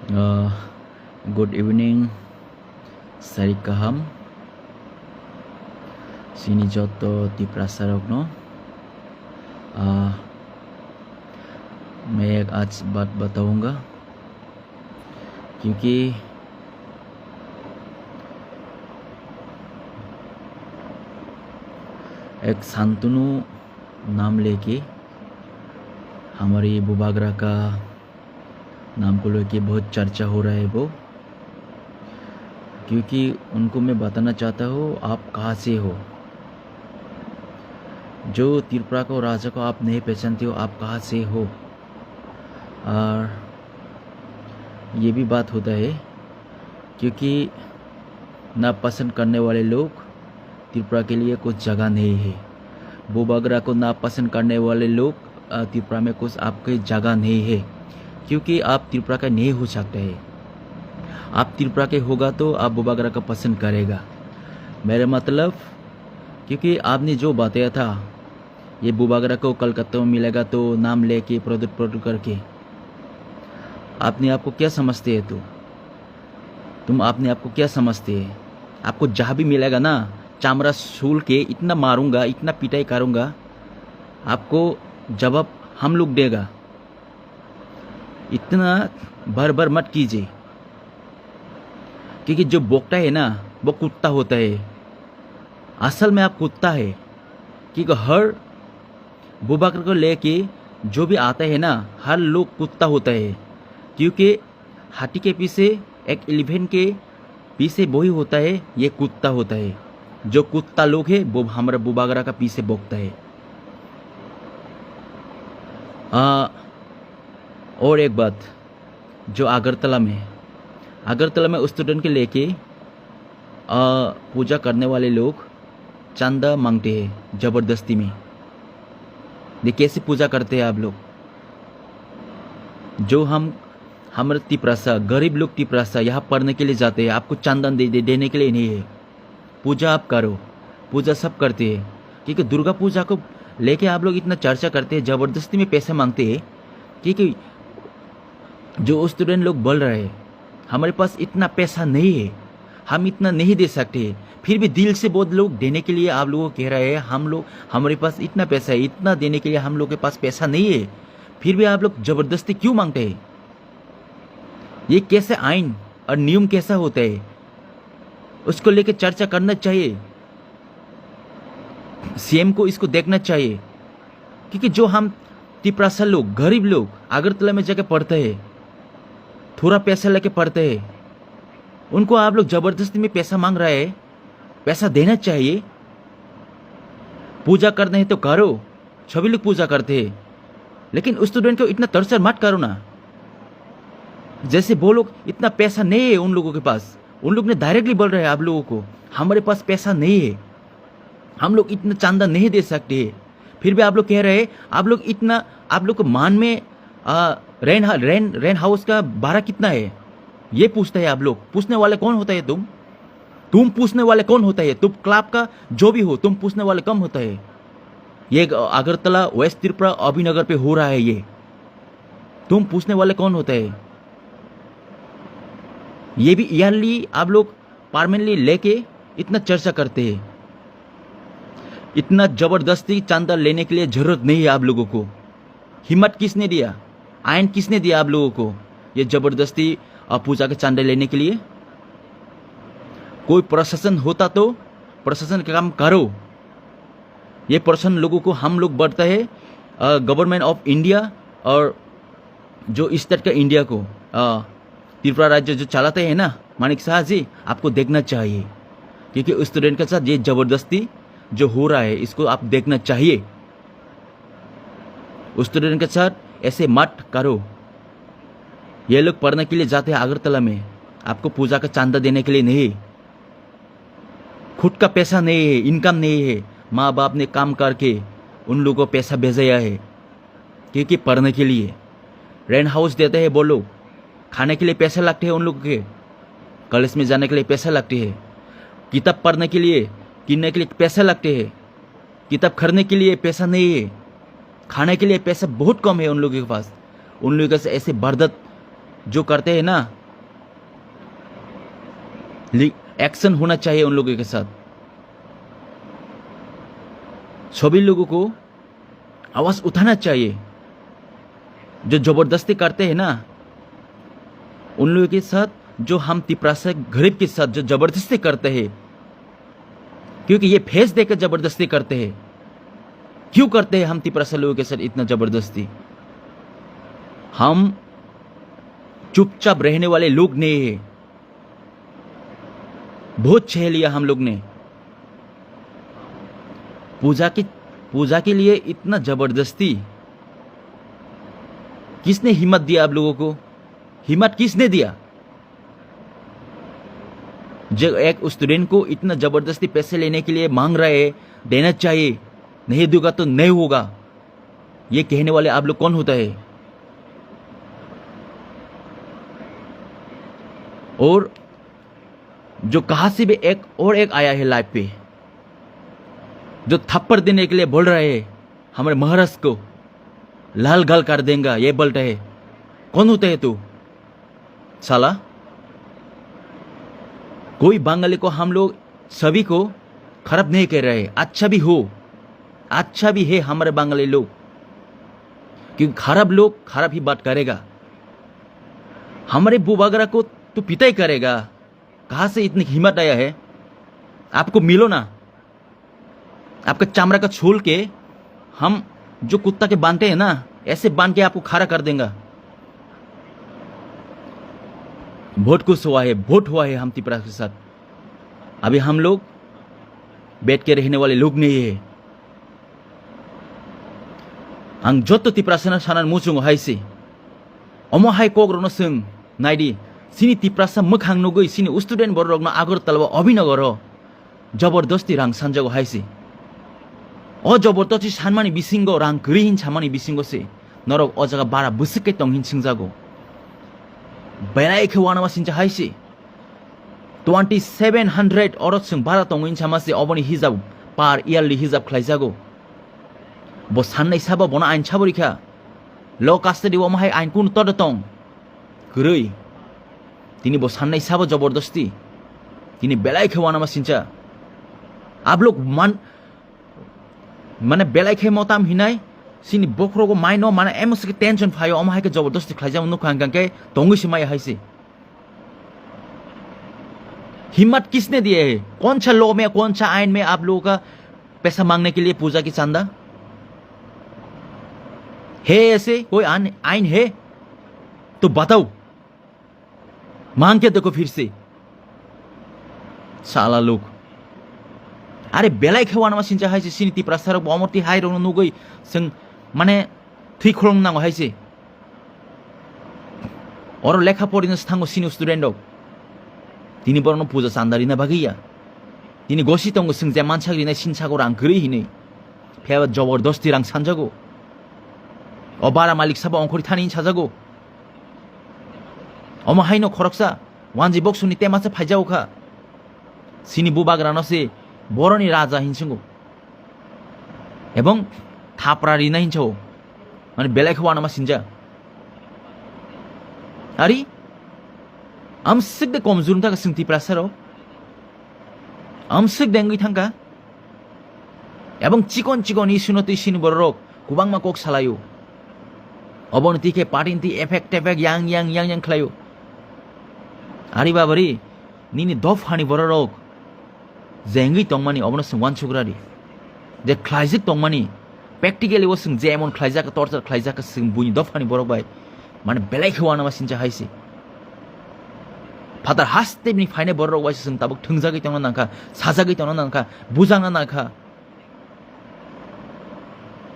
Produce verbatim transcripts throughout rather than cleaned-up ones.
Uh, good evening, sari kaham. Sini joto Tiprasa rokno. Uh, मैं एक आज बात बताऊंगा, क्योंकि एक शांतनु नाम लेके हमारी बुबागरा का नाम को लेके बहुत चर्चा हो रहा है वो, क्योंकि उनको मैं बताना चाहता हूँ आप कहाँ से हो। जो त्रिपुरा को राजा को आप नहीं पहचानते हो, आप कहाँ से हो। और ये भी बात होता है, क्योंकि नापसंद करने वाले लोग त्रिपुरा के लिए कुछ जगह नहीं है। बुबागरा को नापसंद करने वाले लोग, अ, त्रिपुरा में कुछ आपके जगह नहीं है, क्योंकि आप त्रिपुरा का नहीं हो सकते हैं। आप त्रिपुरा के होगा तो आप बुबागरा का पसंद करेगा। मेरा मतलब, क्योंकि आपने जो बताया था, ये बुबागरा को कलकत्ता में मिलेगा तो नाम लेके प्रोडक्ट प्रोडक्ट करके, आपने आपको क्या समझते हैं तू? तुम आपने आपको क्या समझते हैं? आपको जहाँ भी मिलेगा ना, चामड़ा सूल के इतना मारूंगा, इतना पिटाई करूंगा, आपको जवाब हम लोग देगा। इतना भर भर मत कीजिए, क्योंकि जो बोकता है ना, वो कुत्ता होता है। असल में आप कुत्ता है, क्योंकि हर बुबागरा को लेके जो भी आता है ना, हर लोग कुत्ता होता है, क्योंकि हाथी के पीछे, एक एलिफेंट के पीछे वही होता है, ये कुत्ता होता है। जो कुत्ता लोग है, वो हमारा बुबागरा का पीछे भोंकता है। आ, और एक बात, जो अगरतला में, अगरतला में स्टूडेंट के लेके, आ, पूजा करने वाले लोग चंदा मांगते हैं जबरदस्ती में। ये कैसे पूजा करते हैं आप लोग? जो हम, हमारे तिपरासा, गरीब लोग तिपरासा यहाँ पढ़ने के लिए जाते हैं, आपको चंदा दे, दे, देने के लिए नहीं है। पूजा आप करो, पूजा सब करते हैं, क्योंकि दुर्गा पूजा को लेके आप लोग इतना चर्चा करते हैं, जबरदस्ती में पैसे मांगते हैं, क्योंकि जो स्टूडेंट लोग बोल रहे हैं, हमारे पास इतना पैसा नहीं है, हम इतना नहीं दे सकते, फिर भी दिल से बहुत लोग देने के लिए आप लोगों को कह रहे हैं, हम लोग, हमारे पास इतना पैसा है, इतना देने के लिए हम लोग के पास पैसा नहीं है, फिर भी आप लोग जबरदस्ती क्यों मांगते हैं? ये कैसे आइन और नियम कैसा होता है, उसको लेके चर्चा करना चाहिए। सीएम को इसको देखना चाहिए, क्योंकि जो हम तिपरासा लोग, गरीब लोग अगरतला में जाके पढ़ते हैं, थोड़ा पैसा लेके पढ़ते हैं, उनको आप लोग जबरदस्ती में पैसा मांग रहे हैं। पैसा देना चाहिए। पूजा करना है तो करो, सभी लोग पूजा करते हैं, लेकिन उस स्टूडेंट को इतना टॉर्चर मत करो ना। जैसे वो लोग, इतना पैसा नहीं है उन लोगों के पास, उन लोग ने डायरेक्टली बोल रहे हैं आप लोगों को, हमारे पास पैसा नहीं है, हम लोग इतना चंदा नहीं दे सकते हैं, फिर भी आप लोग कह रहे हैं, आप लोग इतना, आप लोग को मान में, आ, रेंट हा-, रेंट, रेंट हाउस का भाड़ा कितना है, ये पूछता है आप लोग। पूछने वाले कौन होता है तुम? तुम पूछने वाले कौन होता है? तुम क्लब का जो भी हो, तुम पूछने वाले कौन होता है? ये अगरतला, वेस्ट त्रिपुरा, अभिनगर पे हो रहा है ये। तुम पूछने वाले कौन होता है? ये भी ईयरली आप लोग परमानेंटली लेके इतना चर्चा करते हैं। इतना जबरदस्ती चंदा लेने के लिए जरूरत नहीं है आप लोगों को। हिम्मत किसने दिया? आयन किसने दिया आप लोगों को ये जबरदस्ती, अ, पूजा के चंदा लेने के लिए? कोई प्रशासन होता तो प्रशासन का काम करो। ये प्रशासन लोगों को हम लोग बढ़ता है, अ, गवर्नमेंट ऑफ इंडिया और जो स्टेट का इंडिया को, अ, त्रिपुरा राज्य जो चलाते हैं ना, मानिक शाह जी, आपको देखना चाहिए, क्योंकि उस स्टूडेंट के साथ ये जबरदस्ती जो हो रहा है, इसको आप देखना चाहिए। उस स्टूडेंट के साथ ऐसे मत करो। ये लोग पढ़ने के लिए जाते हैं अगरतला में, आपको पूजा का चंदा देने के लिए नहीं। खुद का पैसा नहीं है, इनकम नहीं है, माँ बाप ने काम करके उन लोगों को पैसा भेजाया है, क्योंकि पढ़ने के लिए। रेंट हाउस देते हैं वो लोग, खाने के लिए पैसा लगते हैं उन लोगों के, कॉलेज में जाने के लिए पैसा लगते हैं, किताब पढ़ने के लिए, किनने के लिए पैसा लगते हैं। किताब खरीदने के लिए पैसा नहीं है, खाने के लिए पैसा बहुत कम है उन लोगों के पास। उन लोगों के साथ ऐसे वारदात जो करते हैं ना, एक्शन होना चाहिए उन लोगों के साथ। सभी लोगों को आवाज उठाना चाहिए। जो जबरदस्ती करते हैं ना, उन लोगों के साथ, जो हम तिपरासा गरीब के साथ जो जबरदस्ती करते हैं, क्योंकि ये फेस देकर जबरदस्ती करते हैं। क्यों करते हैं हम तिपरासा लोगों के साथ इतना जबरदस्ती? हम चुपचाप रहने वाले लोग नहीं है। बहुत झेल लिया हम लोग ने। पूजा की, पूजा के लिए इतना जबरदस्ती, किसने हिम्मत दिया आप लोगों को? हिम्मत किसने दिया? जो एक स्टूडेंट को इतना जबरदस्ती पैसे लेने के लिए मांग रहा है, देना चाहिए, नहीं दूंगा तो नहीं होगा, ये कहने वाले आप लोग कौन होता है? और जो कहाँ से भी एक और एक आया है लाइफ पे, जो थप्पड़ देने के लिए बोल रहा है हमारे महाराज को, लाल गाल कर देंगा, ये बोलता है। कौन होता है तू? साला, कोई बंगाली को हम लोग सभी को खराब नहीं कह रहे, अच्छा भी हो, अच्छा भी है हमारे बंगाली लोग, क्योंकि खराब लोग खराब ही बात करेगा। हमारे बुबागरा को तो पिटाई करेगा। कहाँ से इतनी हिम्मत आया है? आपको मिलो ना, आपका चमड़ा का छूल के हम जो कुत्ता के बांधते हैं ना, ऐसे बांध के आपको खड़ा कर देंगे। बहुत कुछ हुआ है, बहुत हुआ है हम तिपरा के साथ। अभी हम लोग बैठ के रहने वाले लोग नहीं है। Ang joto Tiprasano sanani muchungo hai se. Omo hai kok rokno chwng nai di. Chini Tiprasa mwkhang nugwi chini student borok rokno Agartala o Abhinagar o jabardasti rang sanjago hai se. O jabardasti sanmani bisingo, rang kwrwi hin samani bisingo se norok o jaga bara bwswk khe tong hin swngjago. Belai khe uanama sincha hai se. Twenty seven hundred oro chwng bara tongo hinsa ma se, oboni hijab per yearly hijab khlaijago. Bo sannai sabo bono ain sabo rikha. Law custody o mohai ain kunu todo tong? Kwrwi. Tini bo sannai sabo jabardasti. Tini belai khe uanama sincha. Ablok man, mane belai khe motam hinai, sini bokhrogo maino mane emo se tension phaio, omo hai khe jabardasti khlaijak nukha hwnkhe tongwi se maya hai se. हिम्मत किसने दिए है? कौन सा लॉ में, कौन सा आइन में आप लोगों का पैसा मांगने के लिए पूजा की चंदा? है ऐसे कोई आन-, आइन है? तो बताओ। मांग के देखो फिर से। साला लोग। Are belai khe uanama sincha hai se, chini Tiprasa rok bo omorti hai rokno nugwi chwng mane thwi khulong nango hai se. Oro lekha porina se thango chini student rok. Tini borokno puja chanda rina bagwi ya. Tini gosi tongo chwng je mansak rinai sinsago rang kwrwi hinwi. Phiya ba jabardasti rang sanjago. O bara malik sabo ongkhorwi thani hinwi sajago. Omo haino khoroksa wanji boksoni tema se phaijago kha. Chini bubagrano se boroni raja hinswngo. Ebong thapra rina hinsago. Mane belai khe uanama sinja. Ari, amswk de komjur wngkha chwng Tiprasa rok. Amswk de wngwi thangkha. Ebong chikon chikon issue no twi sini borok kwbangma kok salaio. Oboni twi khe party ni twi effect tefect yang yang yang yang khlaio. Ari babari, nini dophani bororok je wngwi tongmani obono chwng uansuk radi. Je khlaijak tongmani, practically o chwng je emon khlaijak, torture khlaijak, chwng buini dophani borok bai mane belai khe uanama sincha hai se. Phatar haste bini phainai bororok bai se chwng tabuk thwngjagwi tongna nangkha, sajagwi tongna nangkha, bujangna nangkha.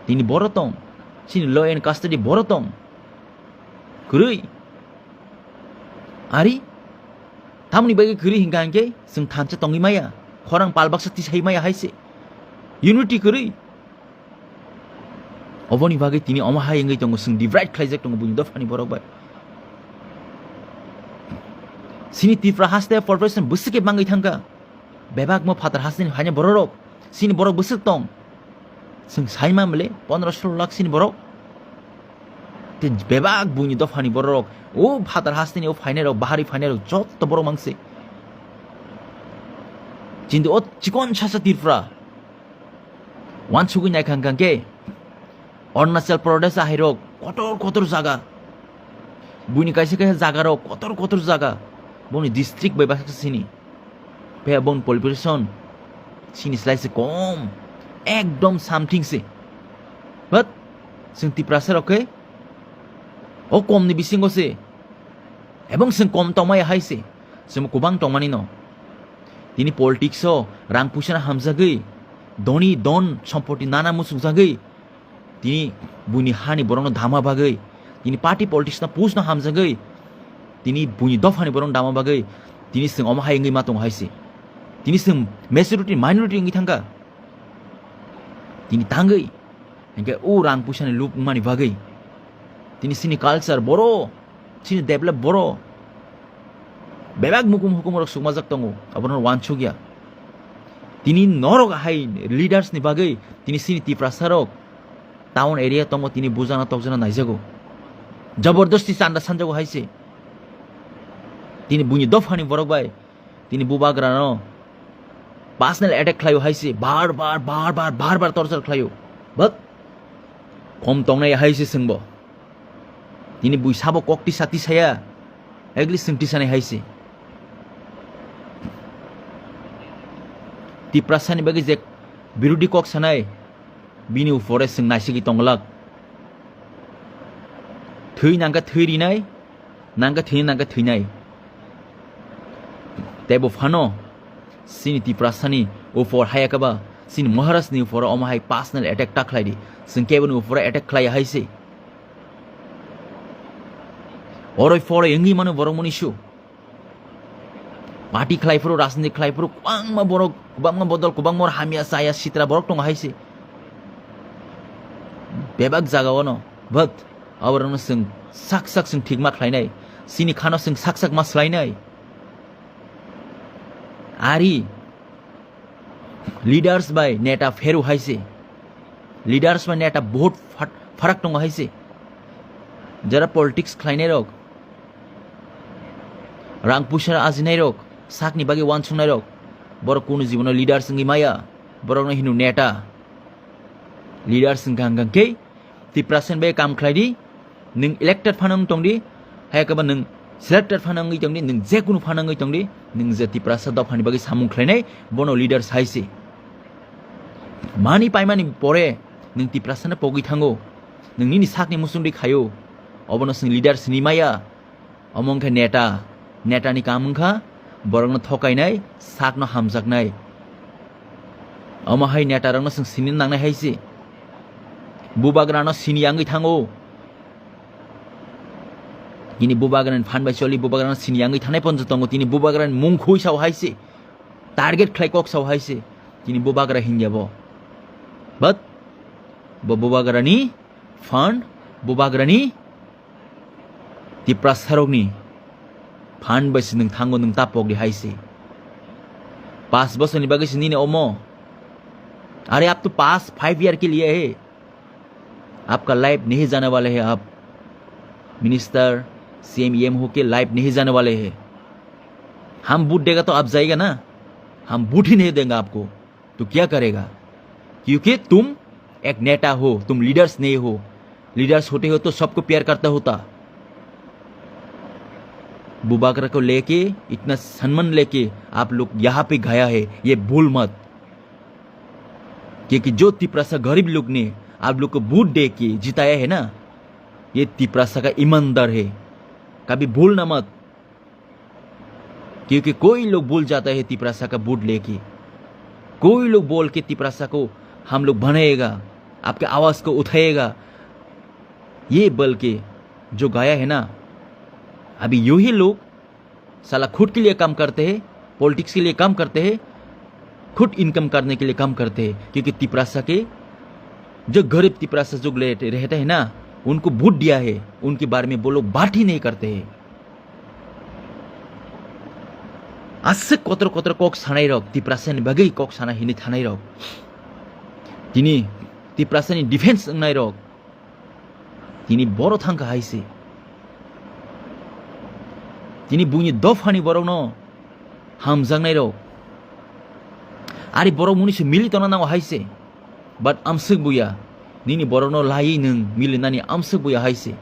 Tini boro tong, chini law and custody boro tong. Kwrwi. Ari, tamoni bagwi kwrwi hinkha hinkhe chwng thansa tongwi maya, khorang pal baksa tisai maya hai se. Unity kwrwi. Oboni bagwi tini omo hai wngwi tongo, chwng divide khlaijak tongo buini dophani borok bai. Chini Tripura haste population bwswk khe bangwi thangkha. Bebak mo phatar hasteni phainai bororok, chini borok bwswk tong. Chwng sai man bole pondro solo lakh chini borok. Tei bebak buini dophani bororok, o phatar hasteni o phainairok, bahari phainairok joto borok mang se. Chindi o chikon sasa Tripura. Wansugwi naikha hwnkha khe Arunachal Pradesh ahairok kotor kotor jaga. Buini kaisa kaisa jagarok kotor kotor jaga. Boni district bai bwswk sini. Phiya boni population sini slai se kom. Ekdom something se. But chwng Tiprasa rok khe o komni bisingo se. Ebong chwng kom tongmaya hai se. Chwng kwbang tongmani no. Tini politics o rang puisa no hamjagwi, doni don sompoti nana muchungjagwi, tini buini hani borokno dama bagwi, tini party politics no push no hamjagwi, tini buini dophani borokno dama bagwi, tini chwng omo hai wngwi ma tongo hai se. Tini chwng majority minority wngwi thangkha. Tini tangwi hingke o rang puisa ni lub wngmani bagwi tini chini culture boro, chini develop boro. Bebak mukum hukum rok sukmajak tongo, abono wansukya. Tini norok hai leaders ni bagwi tini chini Tiprasa rok town area tongo, tini bujana tokjana naijago. Jabardasti chanda sanjago hai se. Tini buini dophani borok bai tini bubagra no personal attack khlaio hai se, bar bar bar bar bar bar torture khlaio. But kom tongnai hai se chwngbo. Tini bui sabo kok tisa tisaya, at least chwng tisanai hai se. Tiprasa ni bagwi je birodhi kok sanai, bini upore chwng naisigwi tongglak. Thwi nangkha thwi rinai, nangkha thwi nangkha thwinai. Teibo phano chini Tiprasa ni upor hayakaba chini Maharaj ni upor omo hai personal attack ta khlai di. Chwng kebo ni upor attack khlai hai se. Oroi phoroi wngwi mano borok moni su. Party khlai phuru, rajniti khlai phuru, kwbangma borok, kwbangma bodol, kwbangma hamya chaya sitra borok tongo hai se. Bebak jaga o no, but aborokno chwng sak sak chwng thikma khlainai, chini khano chwng sak sak ma swlainai. Ari leaders bai neta pheru hai se. Leaders bai neta bahut fat-, farak tongo hai se. Jara politics khlainai rok, rang puisa ajinai rok, sakni bagwi wansuknai rok, borok kunu jibono leaders wngwi maya, borokno hino neta. Leaders wngkha hwnkha khe Tiprasa ni bai kam khlai di, nwng elected phano wng tong di, hai khe nwng selected phano wngwi tong di, nwng je kunu phano wngwi tong di, nwng je Tiprasa dophani bagwi samung khlainai, bono leaders hai se. Mani paimani pore nwng Tiprasa no pogwi thango, nwng nini sakni muchungdi khaio, obono chwng leaders hinwi maya. Omo wngkha neta. Neta ni kaam wngkha borokno thokainai, sakno hamjaknai. Omo hai neta rokno chwng sini nangnai hai se. Bubagrano sini yangwi thango. Nini bubagrani phan bai choli, bubagrano sini yangwi thanai ponjo tongo. Tini bubagrani mung khui sao hai se. Target khlai kok sao hai se. Tini bubagra hingya bo. But bo bubagrani phan, bubagrani Tiprasarokni phan bai se nwng thango, nwng ta pokdi hai se. Panch bochorni bagwi se nini omo. अरे आप तो पास five year के लिए है, आपका लाइफ नहीं जाने वाले है। आप मिनिस्टर, सीएम, ईएम होके लाइफ नहीं जाने वाले है। हम वोट देगा तो आप जाएगा ना, हम वोट ही नहीं देंगे आपको। तो क्या करेगा? क्योंकि तुम एक नेता हो, तुम लीडर्स नहीं हो। लीडर्स होते हो तो सबको प्यार करता होता। बुबागरा को लेके, इतना सम्मान लेके आप लोग यहाँ पे गया है, ये भूल मत। क्योंकि जो तिपरासा गरीब लोग ने आप लोग को वोट दे के जिताया है ना, ये तिपरासा का ईमानदार है। कभी भूलना मत। क्योंकि कोई लोग भूल जाता है तिपरासा का वोट लेके। कोई लोग बोल के तिपरासा को हम लोग बनाएगा, आपके आवाज़ को उठाएगा, ये बोल के जो गया है ना, अभी यही लोग साला खुद के लिए काम करते हैं, पॉलिटिक्स के लिए काम करते हैं, खुद इनकम करने के लिए काम करते हैं, क्योंकि तिपरासा के जो गरीब तिपरासा जो ले-, रहते हैं ना, उनको वोट दिया है, उनके बारे में वो लोग बात ही नहीं करते हैं। Aswk kotor kotor kok sanai rok, Tiprasa ni bagwi kok sana hini thanai rok, tini Tiprasa ni defense wngnai rok, tini boro thangkha hai se. Tini buini dophani borokno hamjaknai rok, Ari borok muni se mili tongna nango hai se. But amswk buya. Nini borokno laiwi nwng milinani amswk buya hai se.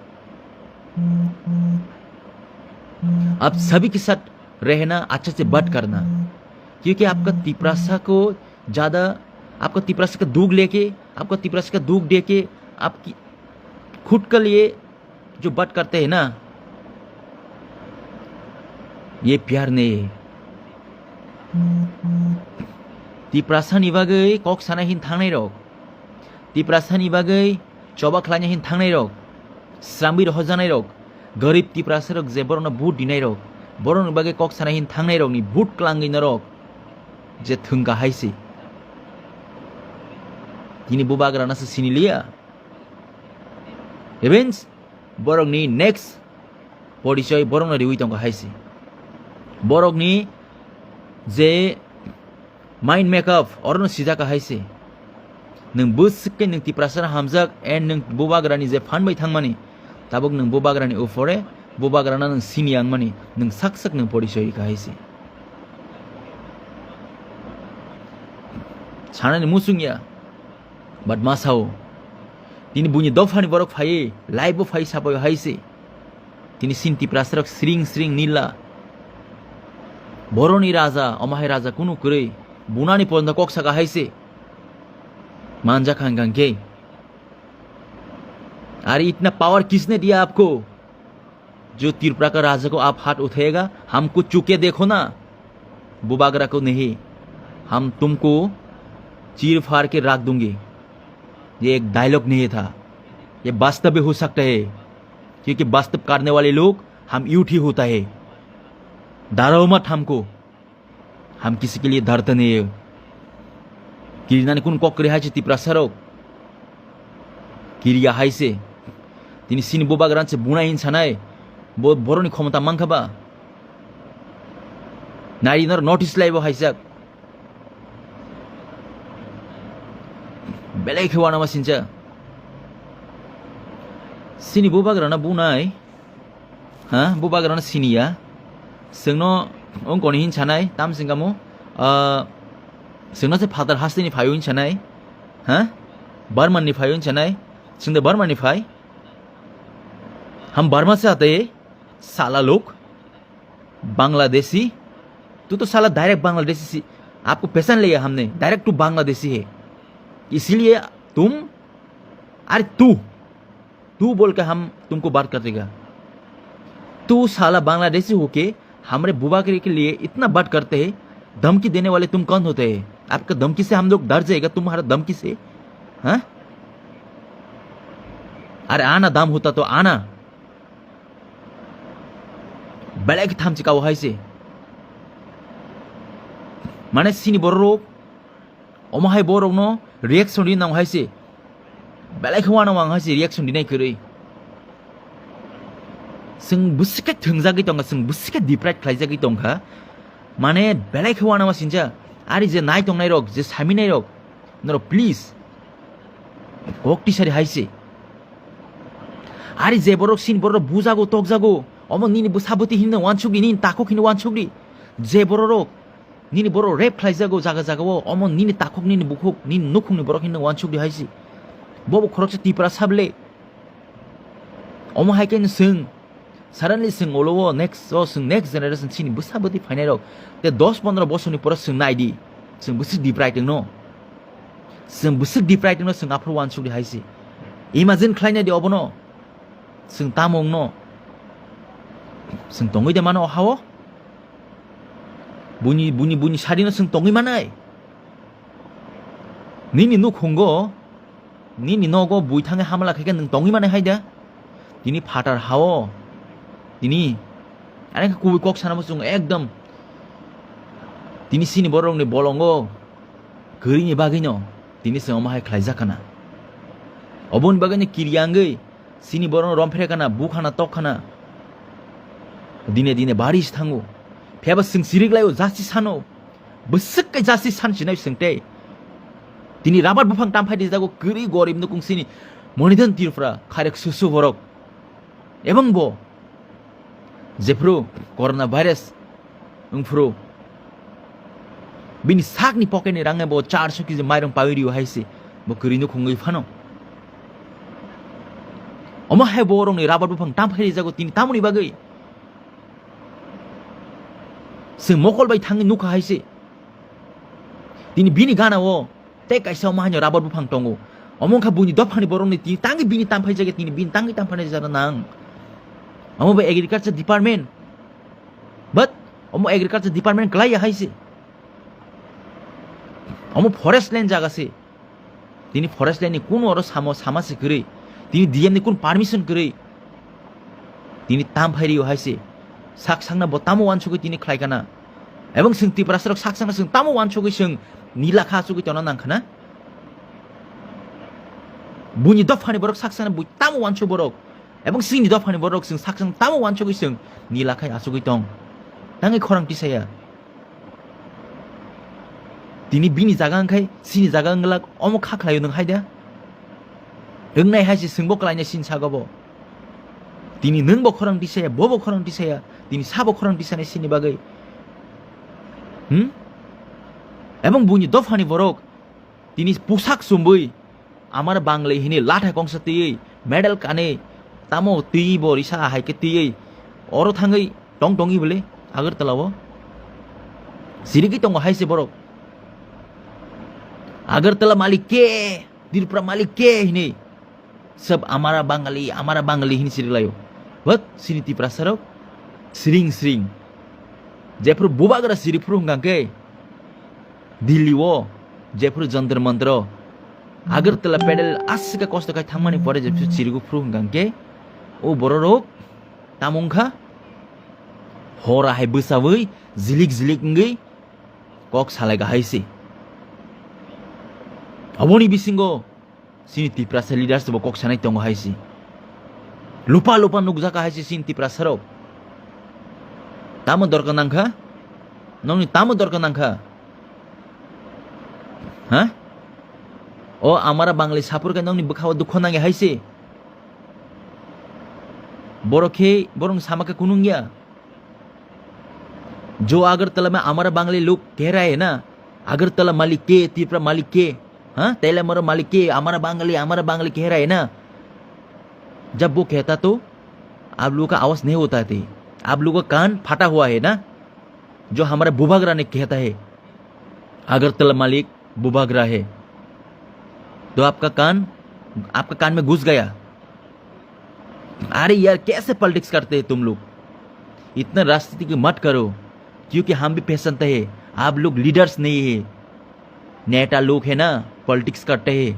आप सभी के साथ रहना, अच्छा से बात करना, क्योंकि आपका तिपरासा को ज़्यादा, आपका तिपरासा का दुख लेके, आपका तिपरासा का दुख देके, आपकी खुद के लिए जो बात करते हैं ना, ये प्यार नहीं है। Tiprasa ni bagwi kok sana hin thangnai rok, Tiprasa ni bagwi choba khlaina hin thangnai rok, srambi rohorjanai rok, garib Tiprasa rok je borokno vote dinai rok, borokni bagwi kok sana hin thangnai rokni vote klangwi norok je thwngka hai se. Tini bubagrana se siniliya. Revenge. Borokni next porichoi borokno riwi tongkha hai se. Borokni je mind makeup orono sijak hai se. Nwng bwswk khe nwng Tiprasano hamjak and nwng bubagrani je phan bai thangmani, tabuk nwng bubagrani uphore bubagrano nwng sini yang mani, nwng sak sak nwng porichoi kha hai se. Sanani muchung ya. But ma sao? Tini buini dophani borok phaiwi, live bo phai sapai hai se. Tini sin Tiprasarok sring sring nila. Boroni raja, omo hai raja kunu kwrwi. Bunani porno kok saka hai se. Manja khang khang khe. Are itna power kisne diya aapko? जो त्रिपुरा का राजा को आप हाथ उठाएगा, हमको छू के देखो ना, बुबागरा को नहीं, हम तुमको चीर फाड़ के रख दूंगी। ये एक डायलॉग नहीं था, ये वास्तव भी हो सकता है, क्योंकि वास्तव करने वाले लोग हम यूथ ही होता है। डराओ मत हमको। हम किसी के लिए डरते नहीं है। Kirinani kun kok kwrwi hai se Tiprasarok. Kiriya hai se. Tini sini bubagrano se bunai hin sanai. Bo boroni khomota mankha ba. Nari nor notice laibo hai sak. Belai khe wanama sincha. Sini bubagrano bunai. Ha, bubagrano siniya. Sengno ongkoni hin sanai, tam singkamo, ah, sengno se phatar hasteni phaio hin sanai. Ha? Barman ni phaio hin sanai. Sengde Barman ni phai. हम बर्मा से आते हैं, साला लोग, बांग्लादेशी। तू तो साला डायरेक्ट बांग्लादेशी सी, आपको पहचान लिया हमने, डायरेक्ट तू बांग्लादेशी है, इसीलिए तुम, अरे तू, तू बोल के हम तुमको बात कर देगा। तू साला बांग्लादेशी होके हमारे बुबागरे के लिए इतना बात करते हैं, धमकी देने वाले तुम कौन होते हैं? आपका धमकी से हम लोग डर जाएगा, तुम्हारा धमकी से? हाँ? अरे आना, दम होता तो आना। Belai khe thamchi kao hai se. Mane sini borok rok, omo hai borok no reaction ri nang hai se. Belai khe wanama ang hai se reaction ri nai kwrwi. Seng bwswk khe thwngjagwi tongkha, seng bwswk khe deprive khlaijagwi tongkha. Mane belai khe wanama sincha. Ari je nai tongnai rok, je sami nai rok, norok please kok tisari hai se. Ari je borok sin borok bujago, tokjago, omo nini bwsa bwtwi hinwi wansukdi, nini takhuk hinwi wansukdi. Je borok rok nini borok rape khlaijago jaga jaga o, omo nini takhuk, nini bukhuk, nini nukhungni borok hinwi wansukdi hai se. Bobo khoroksa Tipra sable. Omo hai khe swng, suddenly swng olo o next, o swng next generation chini bwsa bwtwi phainai rok. Te dos pondro bosorni pore swng nai di. Swng bwswk deprive wngno. Swng bwswk deprive wngno, swng aphuru wansukdi hai se. Imagine khlainai di obono. Swng tamo wngno. Swng tongwi de mano o ha-o? Buini, buini, buini sarino swng tongwi manai? Nini nukhungo, nini nogo bui thangwi hamla khaikhe nwng tongwi manai hai da? Tini phatar ha-o. Tini, are khe kubui kok sana muchung ekdom. Tini sini borokni bolongo kwrwini bagwino tini se omo hai khlaijak khana. Oboni bagwino kiriya wngwi sini borokno romphre khana, bukhana, tokkhana. Dine dine bari se thango. Phiyaba swng sirik laio, jasi sano. Bwswk khe jasi san sinai swng tei. Tini rabar buphang tamphai rijago kwrwi gorib nukung sini Monidhan Tripura, khairek susu borok. Ebong bo jephru corona virus wngphru Bini sakni pocket ni rang bo charso kg mairung pawi rio hai se. Bo kwrwi nukhungwi phano. Omo hai borokni rabar buphang tamphai rijago tini tamoni bagwi. Chwng mokol bai thangwi nukha hai se. Tini bini gana o tei kaisa omo haino rabar buphang tongo. Omo wngkha buini dophani borokni tini tangwi bini tamphai jagwi tini bini tangwi tamphai jagwi nang. Omo bai agriculture department. But omo agriculture department kwlai ya hai se. Omo forest land jaga se. Tini forest land ni kunu oro samo sama se kwrwi. Tini D M ni kunu permission kwrwi. Tini tamphai rio hai se. Sak sakna bo tamo wansugwi tini khlai kana. Ebong chwng Tiprasa rok sak sakna chwng tamo wansugwi chwng nila kha asugwi tongna nang khana. Buini dophani borok sak sakna bui tamo wansuk borok. Ebong chini dophani borok chwng sak sakna tamo wansugwi chwng nila khai asugwi tong. Tangwi khorang tisaya. Tini bini jaga wngkhai, sini jaga wngglak, omo kha khlaio nwng hai da? Wngnai hai se chwngbo kwlainai sini sago bo. Tini nwngbo khorang tisaya, bobo khorang tisaya, tini sabo khorang tisanai sini bagwi. Hmm? Ebong buini dophani borok, tini pusak chumwi, Amar Bangli hini latha kongsa twiwi, medal kanwi, tamo twiwi bo risa hai khe twiwi, oro thangwi tong tongwi bole Agartala o. Sirigwi tongo hai se borok. Agartala malik ke, Tripura malik ke hini. Sab amara Bangali, amara Bangali hini siriklaio. But sini Tiprasa rok siring siring. Jephru bubagra siri phuru hwnkha khe, Delhi o, jephru Jantar Mantar o, Agartala pedal aswk kosto khai thangmani pore jephru chirigo phuru hwnkha khe, o bororok tamo wngkha, hora hai bwchawi jilik jilik wngwi kok salai kahai se. Aboni bisingo Chini Tiprasa leaders bo kok sanai tongo hai se. Lupa lupa nukjaka hai se chini Tiprasa rok. Tamo dorkar nangkha? Nongni tamo dorkar nangkha? Ha? O amara Bangali sapor khe nongni bwkhao dukho nangi hai se. Borok khe, borokni sama khe kunung ya. जो अगरतला में हमारा बंगाली लोग कह रहा है ना, अगरतला मालिक के, त्रिपुरा मालिक के, हाँ, तेलामरो मालिक के, हमारा बंगाली, हमारा बंगाली कह रहा है ना, जब वो कहता तो आप लोगों का आवाज नहीं होता थे। आप लोगों का कान फटा हुआ है ना, जो हमारा बुबागरा ने कहता है, अगरतला मालिक बुबागरा है, तो आपका कान, आपका कान में घुस गया। अरे यार, कैसे पॉलिटिक्स करते हैं तुम लोग? इतना राजनीति की मत करो, क्योंकि हम भी पहचानते हैं, आप लोग लीडर्स नहीं है, नेता लोग है ना, पॉलिटिक्स करते हैं,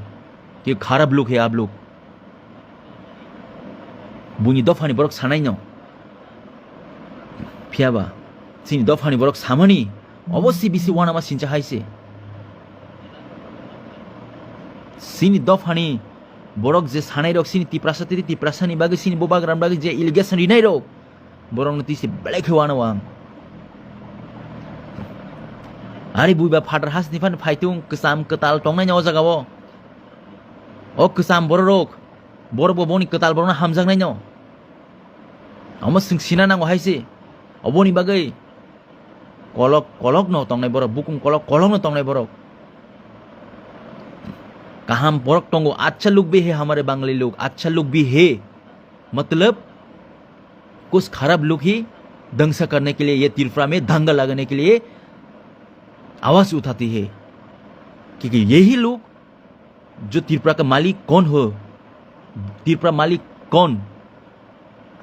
ये खराब लोग है आप लोग। Buini dophani borok sanai no. Phiya ba, chini dophani borok samani, obo C B C wanama sincha hai se. Chini dophani borok je sanai rok chini Tiprasa tei Tiprasa ni bagwi chini bubagra ni bagwi je allegation rinai rok, borok no tisi belai khe wano ang. Ari buiba phatar has ni phan phaitung kwcham kwtal tongnai no o jaga o. O kwcham borok rok, borok bo boni kwtal borok no hamjaknai no. Omo chwng sina nango hai se. Oboni bagwi kolok kolok no tongnai borok, bukung kolok kolok no tongnai borok. Kaham borok tongo, अच्छा लोग भी है हमारे बंगाली लोग, अच्छा लोग भी है। मतलब कुछ खराब लोग ही दंगा करने के लिए, ये त्रिपुरा में दंगा लगाने के लिए आवाज उठाती है, क्योंकि यही लोग जो त्रिपुरा का मालिक कौन हो, त्रिपुरा मालिक कौन,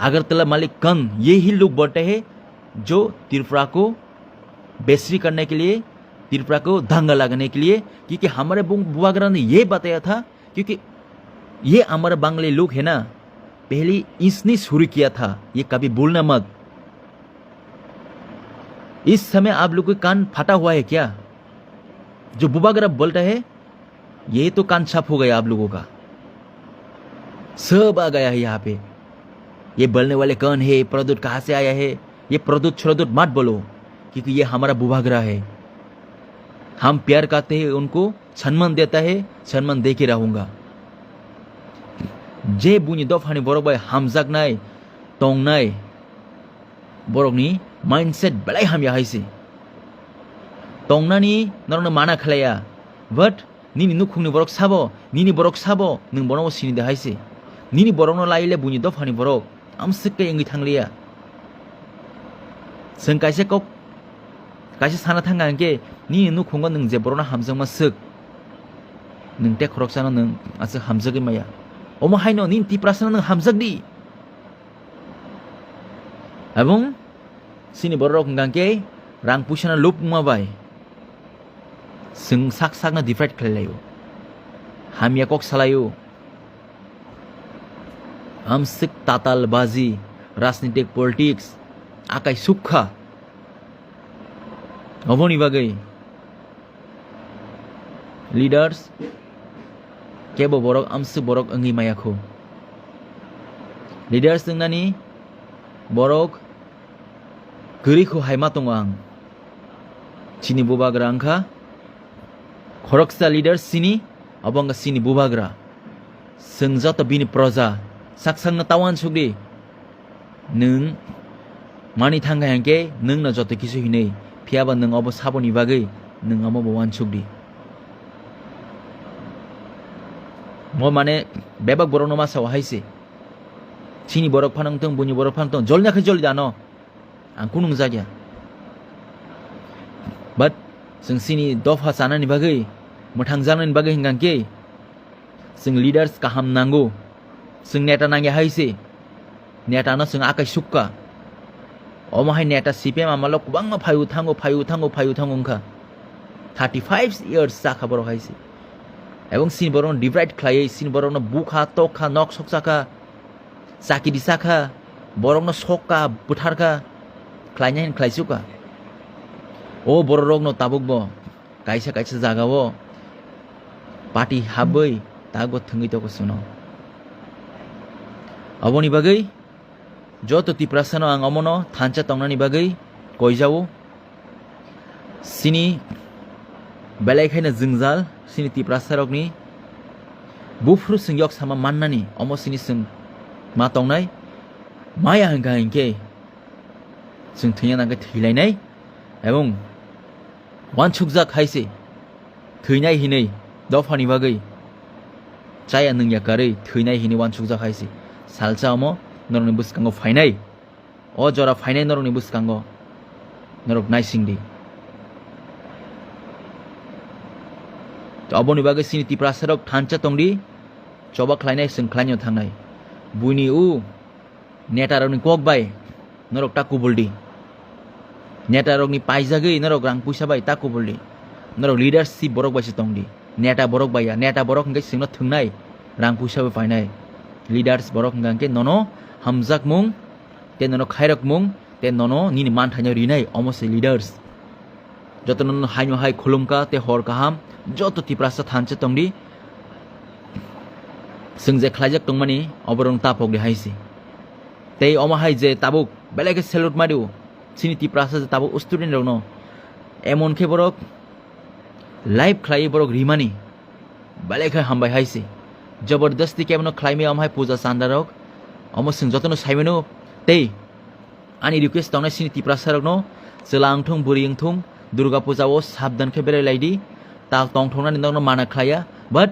अगरतला मालिक कौन, ये ही लोग बोलते हैं जो त्रिपुरा को बेसरी करने के लिए, त्रिपुरा को दंगा लगाने के लिए, क्योंकि हमारे बु-, बुआगरा ने ये बताया था, क्योंकि ये हमारे बंगाली लोग है ना, पहले इसने शुरू किया था, ये कभी भूलना मत। इस समय आप लोग के कान फटा हुआ है क्या? जो बुबागरा बोलता है, ये तो कान साफ हो गया आप लोगों का, सब आ गया है यहाँ पे। ये बोलने वाले कौन है, प्रद्युत कहाँ से आया है, ये प्रद्युत श्रद्युत मत बोलो, क्योंकि ये हमारा बुबागरा है। हम प्यार करते हैं उनको, सम्मान देता है, सम्मान दे के रहूंगा। Je buini dophani borok bai hamjaknai tongnai, borokni mindset belai hamya hai se. Tongnani norokno mana khlaiya, but nini nukhungni borok sabo, nini borok sabo, nwng bono sini de hai se. Nini borokno laile buini dophani borok amswk khe wngwi thangliya. Chwng kaisa kok, kaisa sana thangkha hwnkhe, nini nukhungo nwng je borokno hamjakma swk, nwng tei khoroksano nwng aswk hamjagwi maya. Omo haino nini Tiprasano nwng hamjakdi. Ebong chini borok hwnkha khe rang puisano lub wngma bai chwng sak sakno divide khlai laio, hamya kok salaio. Amswk tatal baji, rajnitik politics akai sukha. Oboni bagwi leaders kebo borok amswk borok wngwi maya kho. Leaders wngnani borok kwrwi kho hai ma tongo ang. Chini bubagra wngkha khoroksa leaders chini, obo wngkha chini bubagra. Chwng joto bini proja, sak sakno ta uansuk di. Nwng mani thangkha hwnkhe nwngno joto kisu hinwi, phiyaba nwng obo saboni bagwi nwng omobo uansuk di. Mo mane bebak borokno ma sao hai se. Chini borok phano wngtong, buini borok phano wngtong, jolni khe joli dano. Ang kunung jakya. But chwng chini dopha chanani bagwi, mwthang jaknani bagwi hwnkha khe, chwng leaders kaham nango. Chwng neta nangya hai se. Neta no chwng akai sukka. Omo hai neta C P M amalo kwbangma phaio thango, phaio thango, phaio thango wngkha. Thirty five years chakha borok hai se. Ebong chini borokno divide khlaiwi, chini borokno bukha, tokha, nok sok chakha, chakiri chakha, borokno sokka, bwtharkha, khlainai hin khlaichukha. O bororokno tabukbo kaisa kaisa jagao party habwi tabukbo thwngwi toko chwngno. Aboni bagwi joto Tiprasano ang omono thansa tongnani bagwi koijao. Chini belai khaino jwngjal, chini Tiprasarokni buphuru chwng yok sama mannani, omo chini chwng ma tongnai. Maya hwnkha hinkhe chwng thwina nangkhe thwilainai, ebong uansukjak hai se thwinai hinwi dophani bagwi chaya nungya karwi thwinai hinwi uansukjak hai se. Salsa omo norokni bwskango phainai. O jora phainai norokni bwskango norok naising di. Aboni bagwi chini Tiprasarok thansa tong di, choba khlainai chwng khlaino thangnai. Buini o netarokni kok bai norok ta kubul di. Netarokni paijagwi norok rang puisa bai ta kubul di. Norok leadership borok bai se tong di. Neta borok bai ya. Neta borok hwnkhe chwngno thwngnai, rang puisa bai painai. Leaders borok hwnkha hwnkhe nono hamjakmung tei nono khairokmung tei nono nini manthaino rinai, omo se leaders. Jotono nono haino hai khulumkha tei hor kaham, joto Tiprasa thansa tongdi. Chwng je khlaijak tongmani, oborok tapokdi hai se. Tei omo hai je tabuk belai khe salute maidu, chini Tiprasa je tabuk student rokno, emon khe borok live khlaiwi borok rimani, belai khe hambai hai se. Jabardasti kebono khlaimaya omo hai puja chandarok, omo chwng jotono saimano. Tei ani request tongnai chini Tiprasa rokno, chwla wngthung, bwrwi wngthung, Durga puja o sabdan khe berai laidi, ta tongthoknani nokno mana khlaiya, but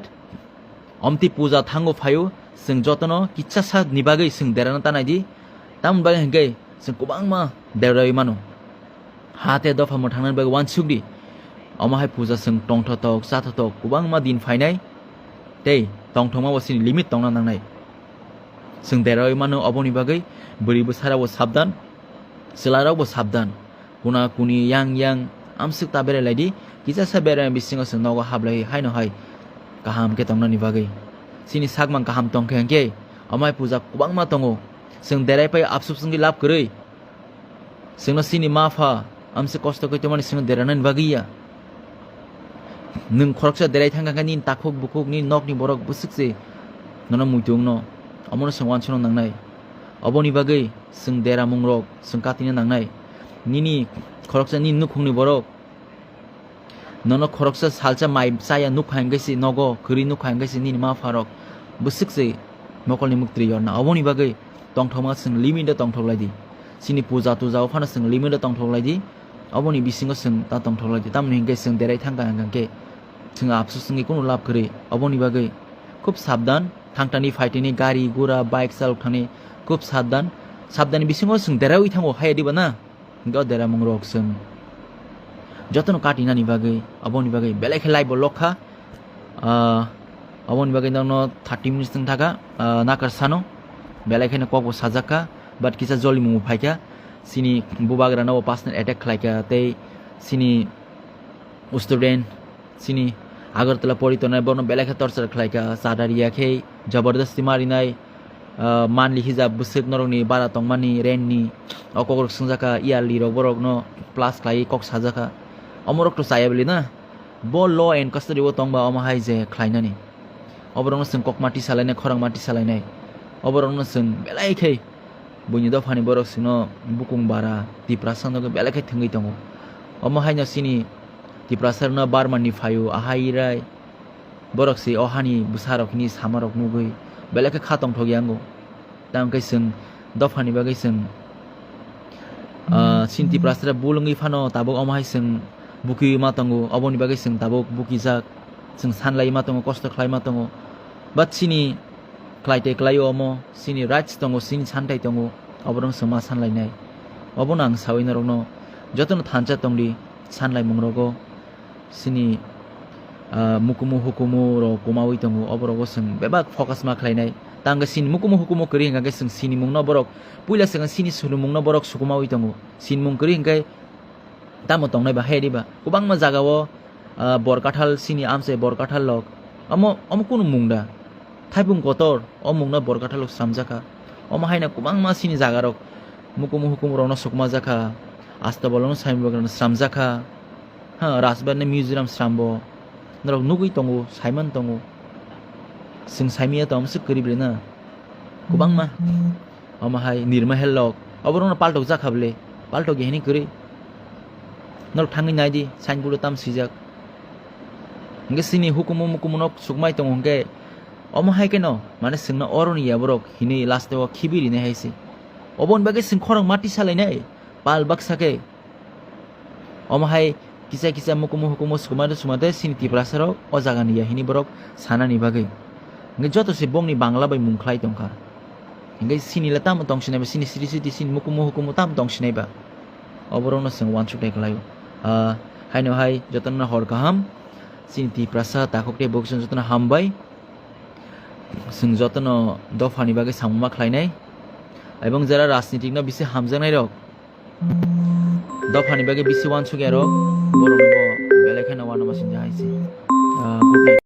omtwi puja thango phaio, chwng jotono kisa sa ni bagwi chwng derana ta naidi, tamoni bagwi hinkhe chwng kwbangma deraiwi mano. Ha tei dopha mwthangnani bagwi uansukdi. Omo hai puja chwng tongthotok, chathotok kwbangma din phainai tei tongthokma bo chini limit tongna nangnai. Chwng deraiwi mano, oboni bagwi bwrwi bwsarokbo sabdan, chwlarokbo sabdan. Kuna kuni yang yang amswk ta berai laidi, kisa sa berai bisingo chwng nogo hablai haino hai kaham khe tongnani bagwi. Chini sakmang kaham tongkhe hinkhe omo hai puja kwbangma tongo. Chwng derai pai apsups wngwi lab kwrwi. Chwngno chini ma pha amse kosto khe tongmani chwngno deranani bagwi ya. Nwng khoroksa derai thangkha khe nini takhuk bukhuk, nini nokni borok bwswk se nono muitu wngno. Omono chwng uansukna nangnai. Oboni bagwi chwng deramungrok chwng katina nangnai. Nini khoroksa nini nukhungni borok nono khoroksa salsa mai chaya nukha hinkhe se nogo kwrwi nukha hinkhe se nini ma pharok bwswk se mokolni muktwi yorna. Oboni bagwi tongthokma chwng limit o tongthok laidi. Chini puja tuja o phano chwng limit o tongthok laidi. Oboni bisingo chwng ta tongthok lai di. Tamoni hinkhe chwng derai thangkha hinkhe chwng apsus wngwi kunu lab kwrwi. Oboni bagwi khub sabdan, thangtani phaitani gari gura bike chalok thani khub sabdan. Sabdani bisingo chwng derai thango haya diba na? Hinkhe o deramung rok chwng jotono katinani bagwi, oboni bagwi belai khe live o lokha. Ah, oboni bagwi nokno thirty minutes wng thaka, ah, nakar sano belai kheno kokbo sajakha, but kisa jolimungbo phaikha. Chini bubagrano bo personal attack khlaikha, tei chini student, chini Agartala pori tongnai borokno belai khe torture khlaikha, chada riya khe jabardasti marinai, ah, monthly hijab bwswk norokni bara tongmani rent ni o kokrok swngjakha, yearly rok borokno plus khlaiwi kok sajakha. Omorok to chaya bwlwi na, bo law and custody o tongba omo hai je khlainani. Oborokno chwng kokma tisalainai, khorangma tisalainai. Oborokno chwng belai khe buini dophani borok chwngno bukung bara, Tiprasa no belai khe thwngwi tongo. Omo haino chini Tiprasa rokno Burma ni phaio ahai rai borok se o hani bwsarok hini samarok nugwi belai khe kha tongthok yango. Tamo khe chwng dophani bagwi chwng, ah, chini Tiprasa bul wngwi phano tabuk omo hai chwng bukiwi ma tongo, oboni bagwi chwng tabuk bukijak, chwng sanlai ma tongo, kosto khlai ma tongo. But chini khlai tei khlaio omo, chini rights tongo, chini santai tongo, oborok chwng ma sanlainai. Obono ang sawi norokno jotono thansa tongdi sanlaimung rogo. Chini, ah, mukumu hukumu rok kumawi tongo, oborogo chwng bebak focus ma khlainai. Tangkhe chini mukumu hukumu kwrwi hwnkhe chwng sinimungno borok, puila chwng chini sinimungno borok sukumawi tongo. Sinimung kwrwi hwnkhe tamo tongnai ba, hai diba? Kwbangma jagao, ah, bor kathal, chini amchai bor kathal rok. Omo, omo kunu mung da? Thaipung kotor, o mungno bor kathal rok sramjakha. Omo haino kwbangma chini jagarok mukumu hukumu rokno sukma jakha. Asta bolongno saimani bagwi sramjakha. Ha, Rajbari ni museum srambo. Norok nugwi tongo, saiman tongo. Chwng saimanya tong, omo se kwrwi bwlwi na. Kwbangma. Omo hai Nirmahel lok. Oborokno paltok jakha bwle. Paltok ya hini kwrwi. Norok thangwi nai di, signboard o tam swijak. Hwnkhe chini hukumu mukumu nok sukmai tongo hwnkhe, omo hai kheno, mane chwngno oroni ya borok hinwi last o khibi rinai hai se. Oboni bagwi chwng khorang mati salainai, pal baksa khe. Omo hai kisa kisa mukumu hukumu sukmai sukmai tei chini Tiprasa rok o jaga ni ya hini borok sanani bagwi. Hwnkhe joto se bongni Bangla bai mung khlai tongkha. Hwnkhe chini le tamo tong sinai ba, chini siri siti chini mukumu hukumu tamo tong sinai ba. Oborokno chwng uansuknai khlaio. Ah, haino hai jotono hor kaham. Chini Tiprasa takhuk tei bukchung jotono hambai. Chwng jotono dophani bagwi samung ma khlainai. Ebong jera rajnitik no bisi hamjaknai rok, dophani bagwi bisi uansukya rok, borokno bo belai kheno uanama singya hai se. Ah, good night.